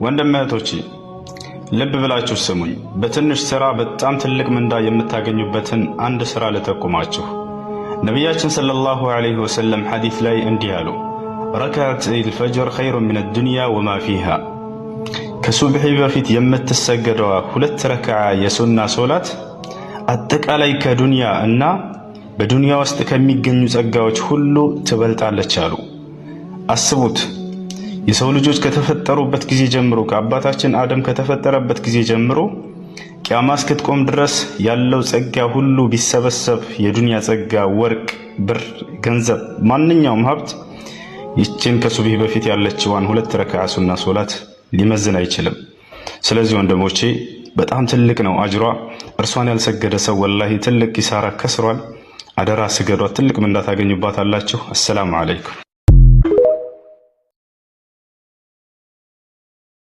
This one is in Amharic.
ወንድም እህቶቼ፣ ልብ ብላችሁ ስሙኝ። በትንሽ ስራ በጣም ትልቅ ምንዳ የምታገኙበትን አንድ ስራ ልጠቁማችሁ። ነቢያችን صلى الله عليه وسلم ሐዲስ ላይ እንዲህ አሉ፣ ركعتا الفجر خير من الدنيا وما فيها። ከሱብሒ በፊት የምትሰገደዋ 2 ረክዓ የሱና ሶላት አጠቃላይ ከዱንያ እና በዱንያ ውስጥ ከሚገኙ ጸጋዎች ሁሉ ትበልጣለች አሉ። አስቡት፣ የሰው ልጆች ከተፈጠሩበት ጊዜ ጀምሮ፣ ከአባታችን አደም ከተፈጠረበት ጊዜ ጀምሮ ቂያማ እስክትቆም ድረስ ያለው ጸጋ ሁሉ ቢሰበሰብ፣ የዱንያ ጸጋ፣ ወርቅ፣ ብር፣ ገንዘብ፣ ማንኛውም ሀብት ይችን ከሱብሂ በፊት ያለችዋን 2 ረክዓ ሱና ሶላት ሊመዝን አይችልም። ስለዚህ ወንድሞቼ፣ በጣም ትልቅ ነው አጅሯ። እርሷን ያልሰገደ ሰው ወላሂ ትልቅ ኪሳራ ከስሯል። አደራ ስገዷት፣ ትልቅ ምንዳ ታገኙባታላችሁ። السلام عليكم።